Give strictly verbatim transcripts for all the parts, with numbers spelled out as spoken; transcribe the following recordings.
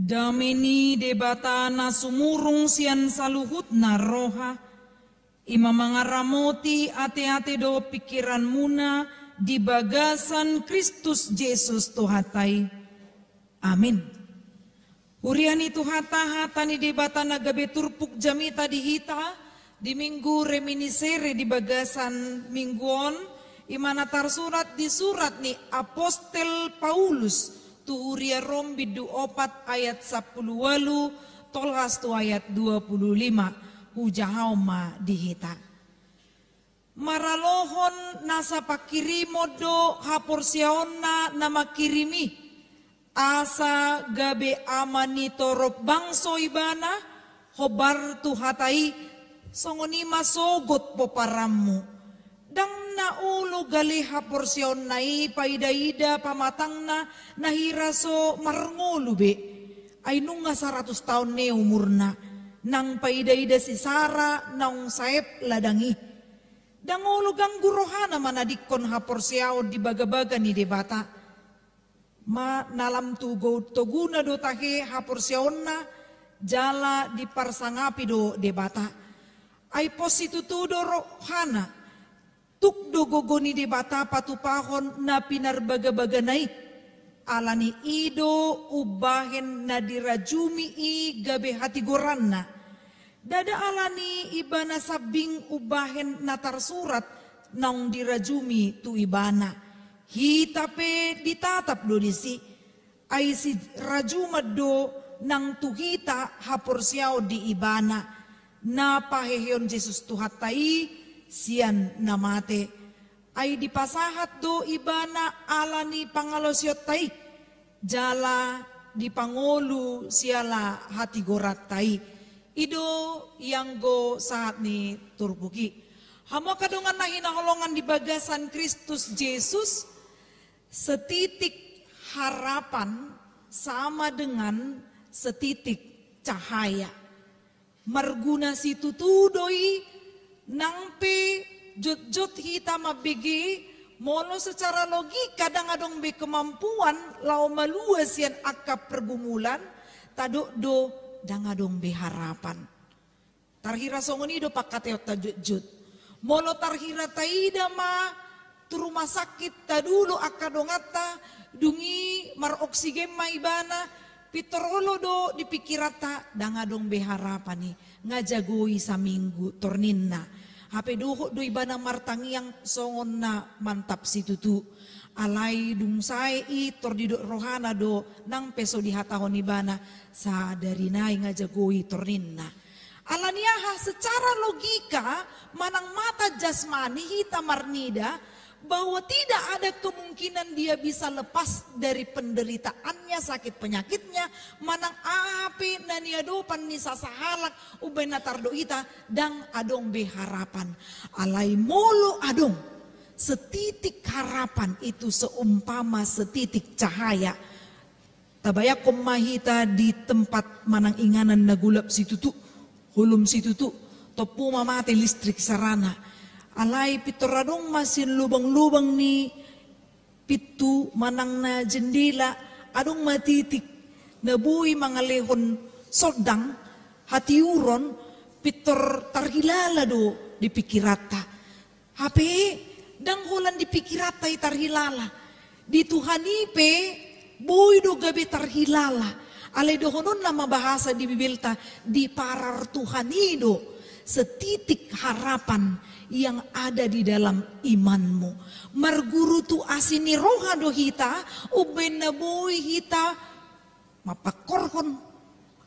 Dame ni Debata na sumurung sian saluhutna roha, i ma mangaramoti ateate dohot pingkiranmuna di bagasan Kristus Jesus Tuhanta i. Amin. Huria ni Tuhanta, hata ni Debata na gabe turpuk jamita di hita di Minggu Reminiscere di bagasan minggu on, i ma na tarsurat di surat ni Apostel Paulus tu huria Rom bindu opat ayat sampulu ualu tolhas tu ayat dua pulu lima. Hujahaon ma di hita. Maralohon nasa pangkirimon do haporseaonna na mangkirim i, asa gabe ama ni torop bangso ibana, hombar tu hata i, songon i ma sogot pomparanmu. Ndang na olo gale haporseaonna i paidaida pamatangna na hira so marngolu be. Ai nunga saratus taon ne umurna, nang paidaida si Sara naung saep ladang i. Ndang olo ganggu rohana manadingkon haporseaon di bagabaga ni Debata. Ma na lam tu go-, toguna do tahe haporseaonna, jala diparsangapi do Debata. Ai pos situtu do rohana, tuk do gogo ni Debata patupahon na pinarbagabagana i. Ala ni i do umbahen na dirajumi i gabe hatigoranna. Ndada ala ni ibana sambing umbahen na tarsurat naung dirajumi tu ibana. Hita pe ditatap do disi. Ai sirajuman do nang tu hita haporseaon di ibana, na paheheon Jesus Tuhanta i sian na mate. Ai dipasahat do ibana ala ni pangalaosionta i, jala dipangolu siala hatigoranta i. I do ianggo sahat ni turpuk i. Hamu angka dongan na hinaholongan di bagasan Kristus Jesus, setitik harapan sama dengan setitik cahaya. Marguna situtu do i, nang pe jotjot hita mambege, molo secara logika ndang adong be kemampuan laho malua sian angka pergumulan, tadok do ndang adong be harapan. Tarhira songon i do pangkataionta jotjot. Molo tarhira taida ma tu rumah sakit tadulo angka donganta, dung i maroksigen ma ibana, pintor olo do di pingkiranta, ndang adong be harapan i, nga jagoi saminggu tor ninna. Hape dohot do ibana martangiang songon na mantap situtu. Alai dung sae i tor didok rohana do nang pe so dihatahon ibana, sadari nai nga jagoi tor ninna. Ala ni aha, secara logika manang mata jasmani hita marnida bahwa tidak ada kemungkinan dia bisa lepas dari penderitaannya, sakit penyakitnya, manang aha pe na niadopan ni sasahalak umbahen na tardok hita, ndang adong be harapan. Alai molo adong setitik harapan itu seumpama setitik cahaya. Tabayangkon ma hita di tempat manang inganan na golap situtu, holom situtu, tompu ma mate listrik sarana. Alai pintor adong ma sian lubang-lubang ni pintu manang na jendela, adong ma titik na boi mangalehon sondang, hatiuron, pintor tarhilala do di pingkiranta. Hape ndang holan di pingkiranta i tarhilala. Di Tuhan i pe boi do gabe tarhilala. Alai dohononna ma bahasa di Bibelta, diparar Tuhan i do setitik harapan yang ada di dalam imanmu. Marguru tu asi ni roha do hita, umbahen na boi hita mapangkorhon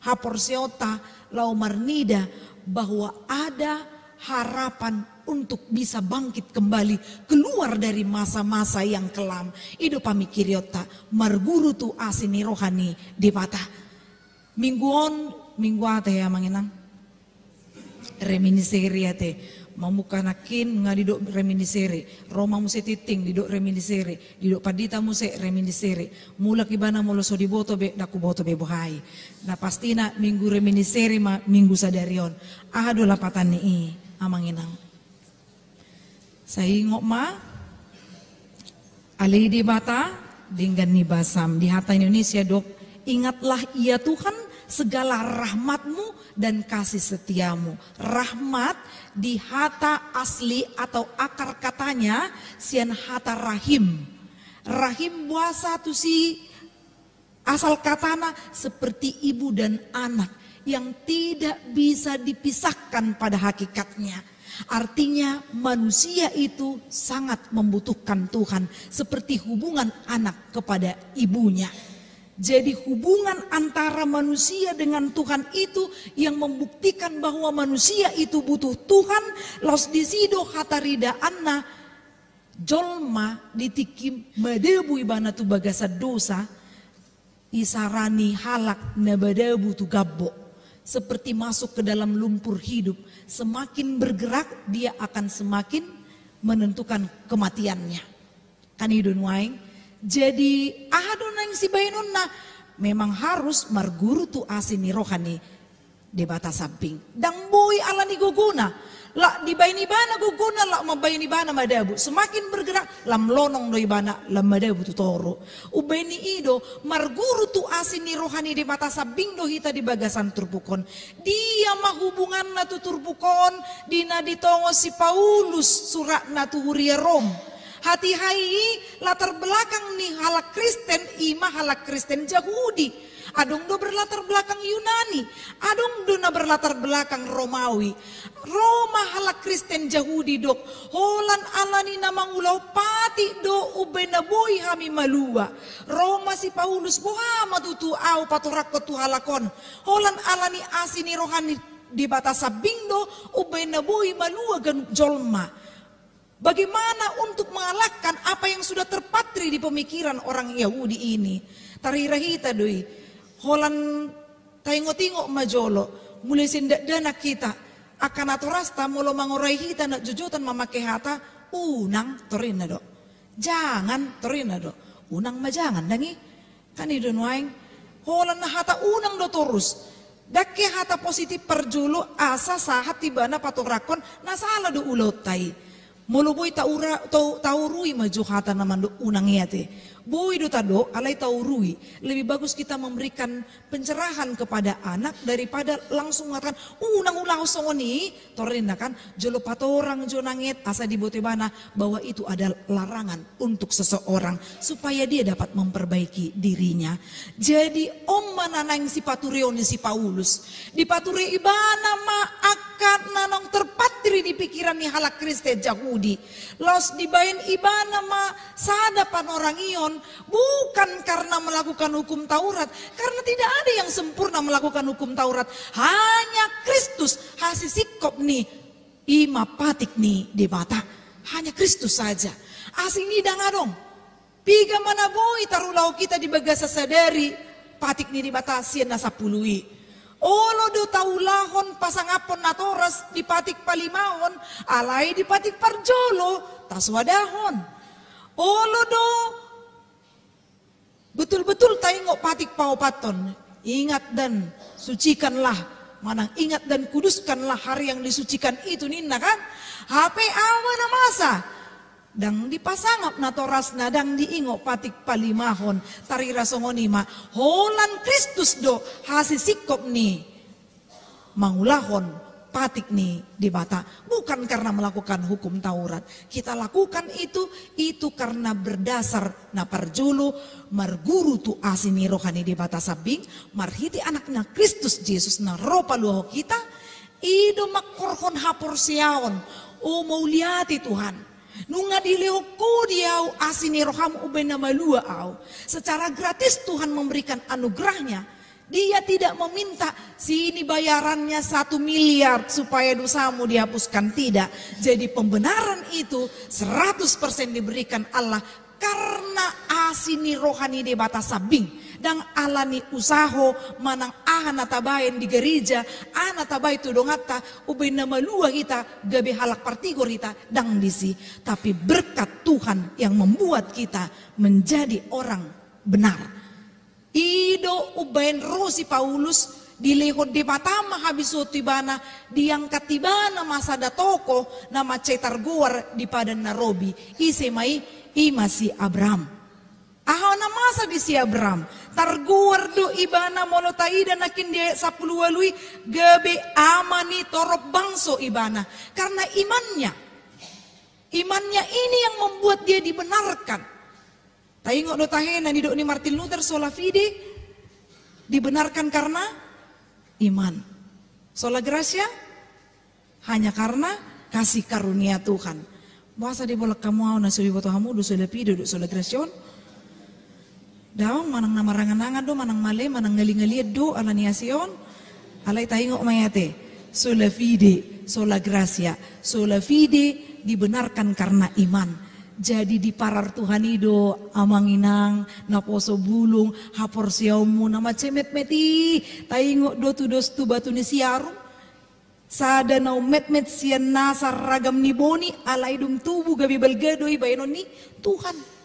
haporseaonta laho marnida bahwa ada harapan untuk bisa bangkit kembali keluar dari masa-masa yang kelam. I do pamingkirionta, marguru tu asi ni roha ni Debata. Minggu on, minggu aha tahe amang inang? Reminiscere ate. Mamungka nangkin nga didok reminiscere. Ro ma muse tingting didok reminiscere. Didok pandita muse reminiscere. Mulak ibana molo so diboto be, ndang huboto be boha i. Na pastina minggu reminiscere ma minggu sadari on. Aha do lapatan ni i, amang inang? Sai ingot ma, ale i Debata, denggan ni basam. Di hata Indonesia dok, Ingatlah ia Tuhan segala rahmat-Mu dan kasih setia-Mu. Rahmat di hata asli atau akar katanya sian hata rahim. Rahim boasa tusi asal katana seperti ibu dan anak yang tidak bisa dipisahkan pada hakikatnya. Artinya manusia itu sangat membutuhkan Tuhan seperti hubungan anak kepada ibunya. Jadi hubungan antara manusia dengan Tuhan itu yang membuktikan bahwa manusia itu butuh Tuhan. Laos disi do hataridaanna, jolma di tingki madabu ibana tu bagasan dosa, isarani halak na madabu tu gambok, seperti masuk ke dalam lumpur hidup. Semakin bergerak, dia akan semakin menentukan kematiannya. Kan i do nuaeng. Jadi aha do naeng sibaenonna? Memang harus marguru tu asi ni roha ni Debata sambing. Ndang boi ala ni gogona. Lak dibaen ibana gogona, lak mambaen ibana madabu. Semakin bergerak, lam lonong do ibana, lam madabu tu toru. Umbaen ni i do, marguru tu asi ni roha ni Debata sambing do hita di bagasan turpuk on. Dia ma hubunganna tu turpuk on, di na ditongon si Paulus suratna tu huria Rom. Hatiha i latar belakang ni halak Kristen, i ma halak Kristen Jahudi. Adong do berlatar belakang Yunani, adong do na berlatar belakang Romawi. Ro ma halak Kristen Jahudi dok, holan ala ni na mangulahon patik do umbaen na boi hami malua. Ro ma si Paulus, boha ma tutu ahu patorangkon tu halak on? Holan ala ni asi ni roha ni Debata sambing do umbaen na boi malua ganup jolma. Bagaimana untuk mengalahkan apa yang sudah terpatri di pemikiran orang Yahudi ini? Tarhira hita do i. Holan taingot-ingot ma jolo, mulai sian dakdanak hita, angka natorasta molo mangorai hita na jojotan mamake hata, unang, torinna do. Jangan, torinna do. Unang ma jangan, ndang i. Kan i do nuaeng, holan na hata unang do torus. Ndang ke hata positif parjolo asa sahat ibana patorangkon na sala do ulaonta i. Molo boi taura-, tau-, taurui ma jo hata na mandok unang i ate. Boi do tadok alai taurui. Lebih bagus kita memberikan pencerahan kepada anak daripada langsung mengatakan, "Unang ulahon songon i." Torinna kan, jolo patorang jo nanget asa diboto ibana bahwa itu adalah larangan untuk seseorang supaya dia dapat memperbaiki dirinya. Jadi on ma na naeng sipatureon ni si Paulus. Dipature ibana ma angka na naung terpatri di pikiran ni halak Kristen Jahudi. Laos dibaen ibana ma sada panorangion, bukan karena melakukan hukum Taurat, karena tidak ada yang sempurna melakukan hukum Taurat. Hanya Kristus hasisingkop ni, i ma patik ni Debata. Hanya Kristus saja. Asing ni ndang adong. Piga ma na boi tarulahon hita di bagasan sadari patik ni Debata sian na sampulu i. Olo do taulahon pasangaphon natoras di patik palimahon, alai di patik parjolo tasoadahon. Olo do betul-betul taingot patik paopathon. Ingat dan sucikanlah, manang ingat dan kuduskanlah hari yang disucikan itu ninna kan. Hape aha ma na masa? Ndang dipasangap natorasna, ndang diingot patik palimahon. Tarhira songon i ma, holan Kristus do hasisingkop ni mangulahon patik ni Debata, bukan karena melakukan hukum Taurat. Kita lakukan itu, itu karena berdasar na parjolo marguru tu asi ni roha ni Debata sambing, marhite Anakna Kristus Jesus na ro paluahon hita, i do mangkorhon haporseaon. O mauliate Tuhan, nunga dilehon Ho di ahu asi ni roham umbaen na malua ahu. Secara gratis Tuhan memberikan anugerahnya. Dia tidak meminta, "Sini bayarannya satu miliar supaya dosamu dihapuskan." Tidak. Jadi pembenaran itu seratus persen diberikan Allah karena asi ni roha ni Debata sambing. Ndang ala ni usaha manang aha na tabaen di gareja, aha na tabaen tu donganta, umbaen na malua hita, gabe halak partigor hita, ndang disi. Tapi berkat Tuhan yang membuat kita menjadi orang benar. I do umbaen ro si Paulus, dilehon Debata ma habisoan tu ibana, diangkat ibana ma sada tokoh na mansai targoar di Padan na Robi. Ise ma i? I ma si Abraham. Aha na masa di si Abraham? Targoar do ibana, molo taida nangkin di ayat sapuluh ualu i, gabe ama ni torop bangso ibana. Karena imannya. Imannya ini yang membuat dia dibenarkan. Taingot do tahe na nidok ni Martin Luther, sola fide, dibenarkan karena iman. Sola gratia, hanya karena kasih karunia Tuhan. Boasa dibolak hamu au na so diboto hamu do sola fide do sola gratia on? Daong, manang na marangan-angan do, manang male, manang ngali-ngalian do ala ni asi on. Alai taingot ma i ate, sola fide, sola gratia. Sola fide dibenarkan karena iman. Jadi diparar Tuhan i do amang inang, naposo bulung, haporseaonmu na mansai metmet i. Taingot do tudos tu batu ni siarum. Sada na ummetmet sian nasa ragam ni boni, alai dung tubu gabe balga do i baenon ni Tuhan.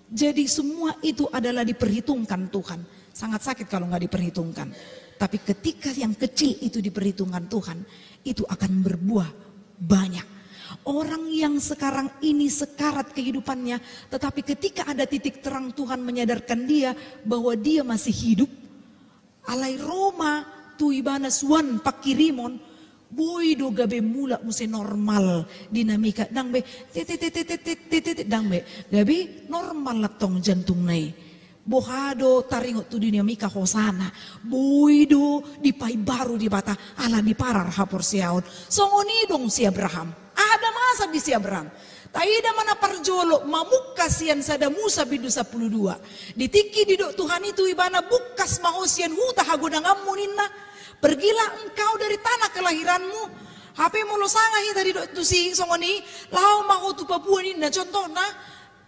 Jadi semua itu adalah diperhitungkan Tuhan. Sangat sakit kalau nggak diperhitungkan. Tapi ketika yang kecil itu diperhitungkan Tuhan, itu akan berbuah banyak. Orang yang sekarang ini sekarat kehidupannya, tetapi ketika ada titik terang Tuhan menyadarkan dia bahwa dia masih hidup, alai ro ma tu ibana suan pangkirimon, boi do gabe mulak muse normal dinamika, ndang be tete tete tete tete, ndang be, gabe normal antong jantungna i. Boha do taringot tu dinamika hosana, boi do dipaimbaru Debata ala diparar haporseaon. Songon i do si Abraham. Aha do masa di si Abraham? Taida ma na parjolo, mamungka sian sada Musa bindu sapuluh dua. Di tingki didok Tuhan i tu ibana, bungkas ma ho sian huta hagodanganmu ninna. Pergilah engkau dari tanah kelahiranmu. Hape molo sanga hita didok tusi songon i, laho ma ho tu Papua ninna, contohna,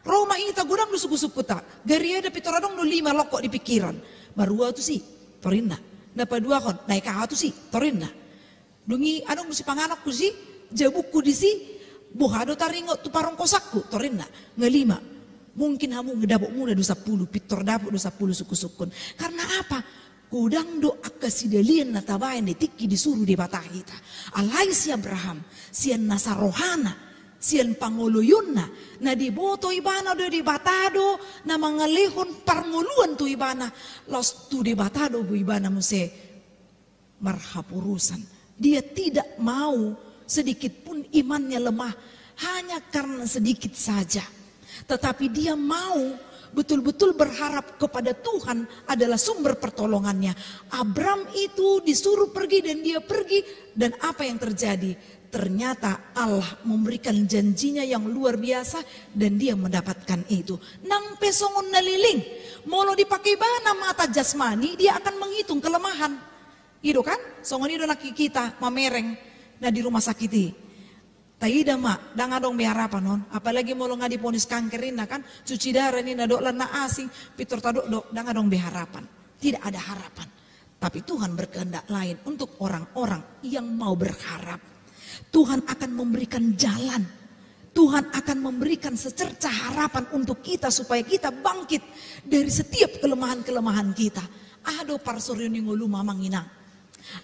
ro ma hita, godang do suku-sukuta. Gariada pintor adong do lima lokok di pingkiran. Marua au tusi, torinna. Na paduahon, naek aha au tusi, torinna. Dung i adong do sipanganonku disi, jabungku disi, boha do taringot tu parongkosangku, torinna. Nga lima. Mungkin hamu nga dapot muna do sampulu, pintor dapot do sampulu sungkun-sungkun. Karena apa? Godang do angka sidalian na tabaen di tingki disuru Debata hita. Alai si Abraham, sian nasa rohana, sian pangoloionna, na diboto ibana do Debata do na mangalehon parngoluan tu ibana, laos tu Debata do ibana muse marhaporusan. Dia tidak mau sedikit pun imannya lemah, hanya karena sedikit saja. Tetapi dia mau betul-betul berharap kepada Tuhan adalah sumber pertolongannya. Abram itu disuruh pergi dan dia pergi, dan apa yang terjadi? Ternyata Allah memberikan janjinya yang luar biasa dan dia mendapatkan itu. Nang pe songon na leleng, molo dipake ibana mata jasmani, dia akan menghitung kelemahan. I do kan? Songon i do nangkin hita mamereng na di rumah sakit i. Taida ma, ndang adong be harapan on. Apalagi molo nga diponis kanker ninna kan, cuci darah ninna, dohot lan na asing, pintor tadok do, ndang adong be harapan. Tidak ada harapan. Tapi Tuhan berkehendak lain untuk orang-orang yang mau berharap. Tuhan akan memberikan jalan. Tuhan akan memberikan secerca harapan untuk kita supaya kita bangkit dari setiap kelemahan-kelemahan kita. Aha do parsorion ni ngolum, amang inang?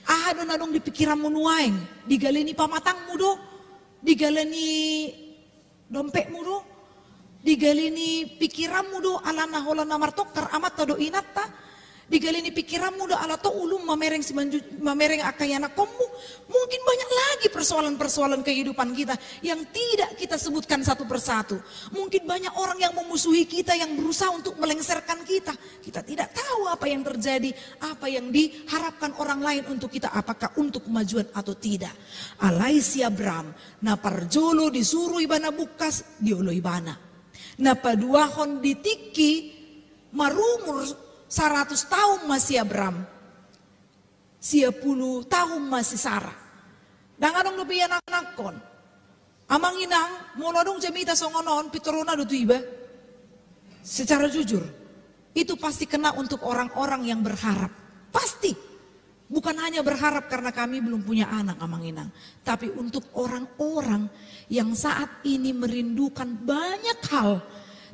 Aha do na adong di pingkiranmu nuaeng? Digale ni pamatangmu do? Digale ni dompetmu do? Digale ni pingkiranmu do ala na holan na martongkar amanta dohot inanta? Digale ni pingkiranmu do ala tong ulum mamereng simanju-, mamereng angka ianakkonmu? Mungkin banyak lagi persoalan-persoalan kehidupan kita yang tidak kita sebutkan satu persatu. Mungkin banyak orang yang memusuhi kita, yang berusaha untuk melengsarkan kita. Kita tidak tahu apa yang terjadi, apa yang diharapkan orang lain untuk kita, apakah untuk kemajuan atau tidak. Alai si Abram, na parjolo disuru ibana bungkas, diolo ibana. Na paduahon, di tingki marumur saratus taon ma si Abram, sia pulu taon ma si Sara. Ndang adong dope ianakkon. Amang inang, molo adong jamita songon on, pintor ro do tu iba. Secara jujur, itu pasti kena untuk orang-orang yang berharap. Pasti. Bukan hanya berharap karena kami belum punya anak, amang inang, tapi untuk orang-orang yang saat ini merindukan banyak hal,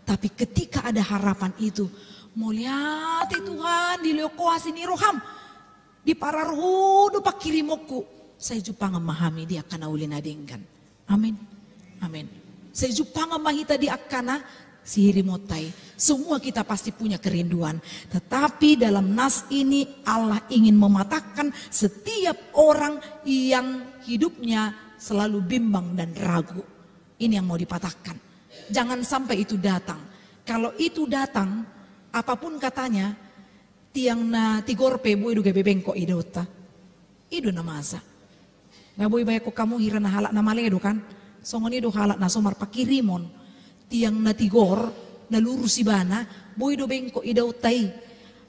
tapi ketika ada harapan itu, mauliate Tuhan, dilehon Ho asi ni roham, diparar Ho do pangkirimonku. Sai jumpangan ma hami di angka na uli na denggan. Amin. Amin. Sai jumpangan ma hita di angka na Sihirimonta i. Semua kita pasti punya kerinduan. Tetapi dalam nas ini Allah ingin mematahkan setiap orang yang hidupnya selalu bimbang dan ragu. Ini yang mau dipatahkan. Jangan sampai itu datang. Kalau itu datang, apapun katanya, tiang na tigor pe boi do gabe bengkok idaonta. I do na masa. Nga boi baen hamu hira na halak na male do kan. Songon i do halak na so marpanghirimon. Tiang na tigor, na lurus ibana, boi do bengkok idaonta i.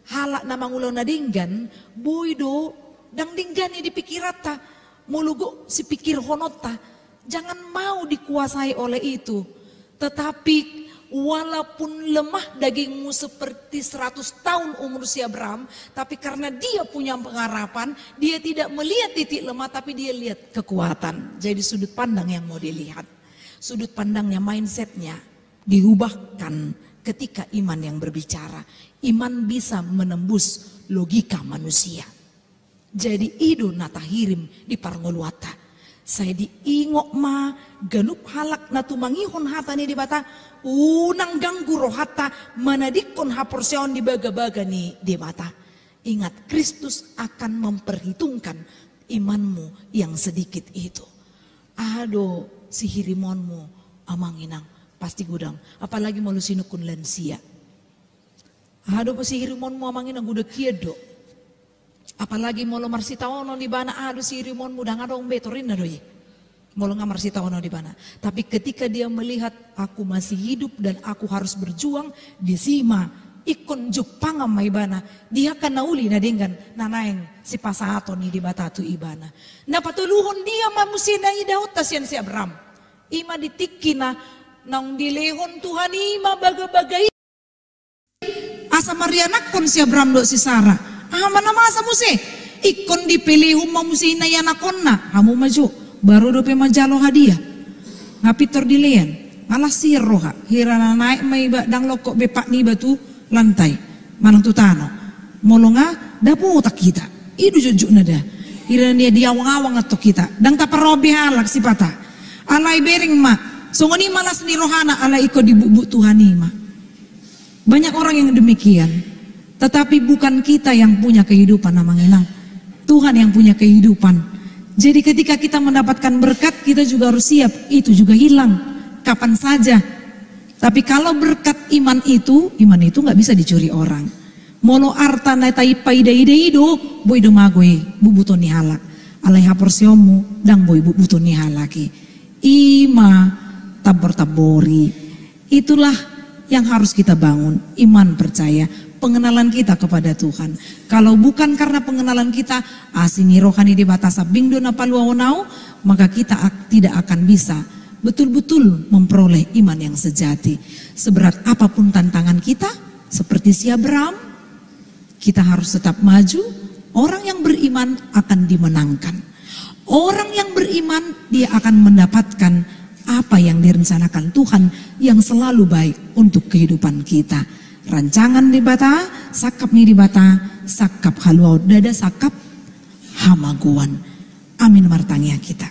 Halak na mangula na denggan, boi do ndang denggan i di pingkiranta. Molo gok sipingkirhononta. Jangan mau dikuasai oleh itu. Tetapi walaupun lemah dagingmu seperti seratus tahun umur si Abraham, tapi karena dia punya pengharapan, dia tidak melihat titik lemah, tapi dia lihat kekuatan. Jadi sudut pandang yang mau dilihat. Sudut pandangnya, mindsetnya diubahkan ketika iman yang berbicara. Iman bisa menembus logika manusia. Jadi i do na tahirim di parngoluanta. Sai diingot ma ganup halak na tumangihon hata ni Debata, unang ganggu rohanta manadingkon haporseaon di bagabaga ni Debata. Ingat, Kristus akan memperhitungkan imanmu yang sedikit itu. Aha do sihirimonmu, amang inang, pasti godang. Apalagi molo sinungkun lansia. Aha do sihirimonmu, amang inang, godang hian do. Apalagi molo marsitaonon ibana, aha do sihirimonmu, ndang adong be, torinna do i. Molo nga marsitaonon ibana. Tapi ketika dia melihat, "Aku masih hidup dan aku harus berjuang," disi ma ingkon jumpang ma ibana di angka na uli na denggan na naeng sipasahaton ni Debata tu ibana. Na patoluhon, dia ma muse na idaonta sian si Abraham. I ma di tingki na naung dilehon Tuhan i ma bagabaga i. Asa marianakhon si Abraham dohot si Sara. Aha ma na masa muse? Ingkon dipelehon ma muse i na ianakhonna. Hamu ma jo, baru dope manjalo hadiah. Nga pintor dilean. Malas sian roha. Hira na naek ma iba, ndang longkot be pat niba tu lantai. Manang tu tano. Molo nga dapotan hita. I do jotjotna da. Hira na diawang-awang antong hita. Ndang taparrohahon be halak sipata. Alai bereng ma. Songon i malas ni rohana, alai ingkon dibutbut Tuhan i ma. Banyak orang yang demikian. Tetapi bukan kita yang punya kehidupan, amang inang. Tuhan yang punya kehidupan. Jadi ketika kita mendapatkan berkat, kita juga harus siap. Itu juga hilang. Kapan saja. Tapi kalau berkat iman itu, iman itu nggak bisa dicuri orang. Molo arta na taimpa ida-ida i do, boi do mago i butbuton ni halak. Alai haporseaonmu, ndang boi butbuton ni halak i. I ma tambor-tambori. Itulah yang harus kita bangun, iman percaya, pengenalan kita kepada Tuhan. Kalau bukan karena pengenalan kita, asi ni roha ni Debata sambing do na paluahon au, maka kita ak-, tidak akan bisa betul-betul memperoleh iman yang sejati. Seberat apapun tantangan kita, seperti si Abraham, kita harus tetap maju. Orang yang beriman akan dimenangkan. Orang yang beriman, dia akan mendapatkan apa yang direncanakan Tuhan yang selalu baik untuk kehidupan kita. Rancangan Debata, sangkap ni Debata, sangkap haluaon, ndada sangkap hamagoan. Amin. Martangiang hita.